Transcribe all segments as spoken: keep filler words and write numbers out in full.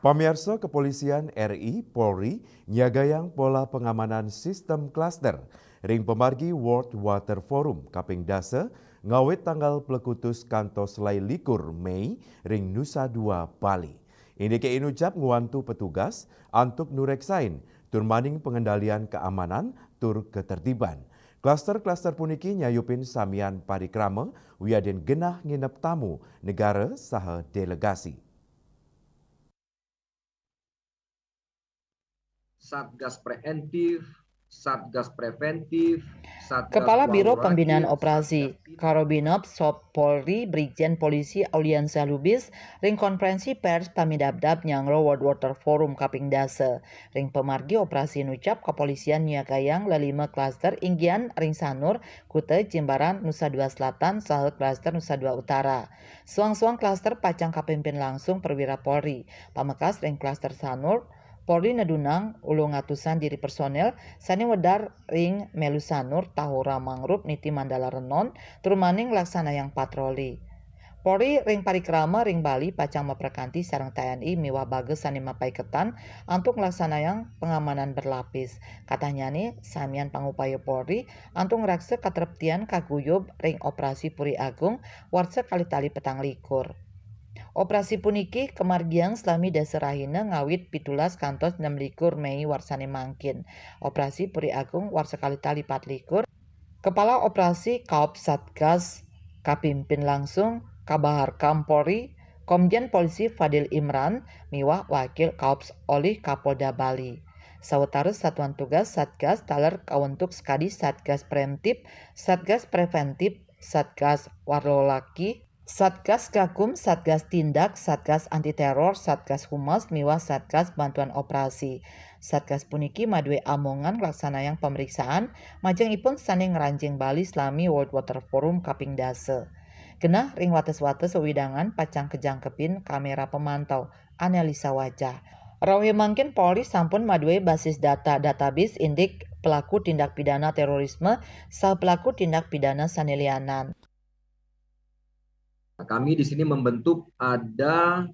Pamiarsa, Kepolisian R I Polri nyiagayang pola pengamanan sistem klaster ring pamargi World Water Forum kaping dasa ngawit tanggal plekutus kantos lai likur Mei ring Nusa Dua, Bali. Indike inucap ngwantu petugas antuk nureksain tur maning pengendalian keamanan tur ketertiban. Klaster-klaster puniki nyayupin samian parikrama wiadin genah nginep tamu negara saha delegasi. Satgas Preventif, Satgas Preventif, Satgas Kepala Biro Pembinaan Operasi Karobinob Sop Polri, Brigjen Polisi Auliansyah Lubis, ring konferensi pers pamidabdab nyanggra World Water Forum kaping dasa. Ring pamargi operasi nucap, kepolisian nyiagayang lelima klaster inggian ring Sanur, Kuta, Jimbaran, Nusa Dua Selatan, saha klaster Nusa Dua Utara. Suang-suang klaster pacang kapimpin langsung perwira Polri. Pamekas ring klaster Sanur, Polri nedunang ulung atusan diri personel sane wedar ring melu Sanur, Tahura, Mangrove, Niti, Mandala Renon, tur maning nglaksanayang patroli. Polri ring parikrama ring Bali pacang maprakanti sareng T N I miwah baga sane mapaiketan antuk nglaksanayang pengamanan berlapis. Katanyane, samian pangupaya Polri antuk ngraksa katreptian kaguyub ring Operasi Puri Agung warsa kalih tali petang likur. Operasi puniki kamargiang salami dasa rahina ngawit pitulas kantos nem likur Mei warsane mangkin. Operasi Puri Agung warsa kalih tali pat likur, Kepala Operasi Kaops Satgas kapimpin langsung Kabahar Kam Polri, Komjen Polisi Fadil Imran, miwah Wakil Kaops olih Kapolda Bali. Sawatara satuan tugas Satgas taler kawentuk sakadi Satgas Preemptif, Satgas Preventif, Satgas Warlolaki, Satgas Gakum, Satgas Tindak, Satgas Anti Teror, Satgas Humas, miwah Satgas Bantuan Operasi. Satgas puniki madue amongan nglaksanayang pamriksaan majeng ipun sane ngranjing Bali salami World Water Forum kaping dasa. Genah ring wates-wates wewidangan pacang kajangkepin kamera pemantau, analisa wajah. Rauh mangkin Polri sampun madue basis data database indik pelaku tindak pidana terorisme saha pelaku tindak pidana sane lianan. Nah, kami di sini membentuk ada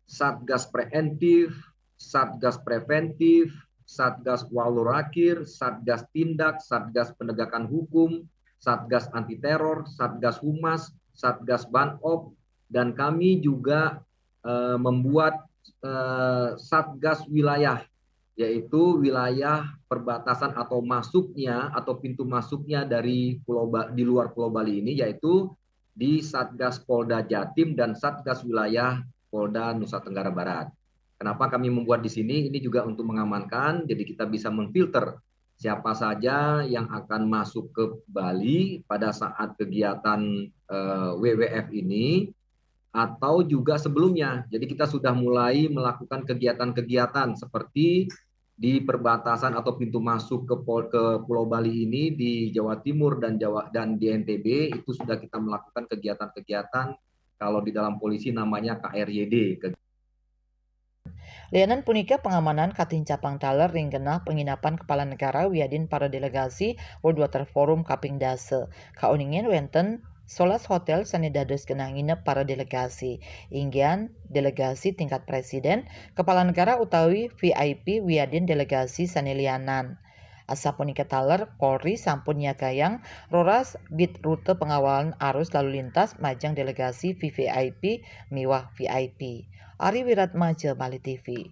Satgas Preemptif, Satgas Preventif, Satgas Walurakhir, Satgas Tindak, Satgas Penegakan Hukum, Satgas Anti Teror, Satgas Humas, Satgas Banop, dan kami juga eh, membuat eh, Satgas Wilayah, yaitu wilayah perbatasan atau masuknya atau pintu masuknya dari Pulau ba- di luar Pulau Bali ini, yaitu di Satgas Polda Jatim dan Satgas Wilayah Polda Nusa Tenggara Barat. Kenapa kami membuat di sini? Ini juga untuk mengamankan, jadi kita bisa memfilter siapa saja yang akan masuk ke Bali pada saat kegiatan eh, W W F ini atau juga sebelumnya. Jadi kita sudah mulai melakukan kegiatan-kegiatan seperti di perbatasan atau pintu masuk ke, Pol- ke Pulau Bali ini di Jawa Timur dan Jawa dan di N T B itu sudah kita melakukan kegiatan-kegiatan, kalau di dalam polisi namanya K R Y D. Lianan punika pangamanan katincapang taler ring genah penginapan kepala negara wiadin para delegasi World Water Forum kaping dasa. Kauningin wenten solas hotel sane dados genah nginep para delegasi, inggian delegasi tingkat presiden, kepala negara utawi V I P wiadin delegasi sane lianan. Asapunika taler, Polri sampun nyagayang roras bit rute pengawalan arus lalu lintas majeng delegasi V V I P miwah V I P. Ari Wiratmaja, Bali T V.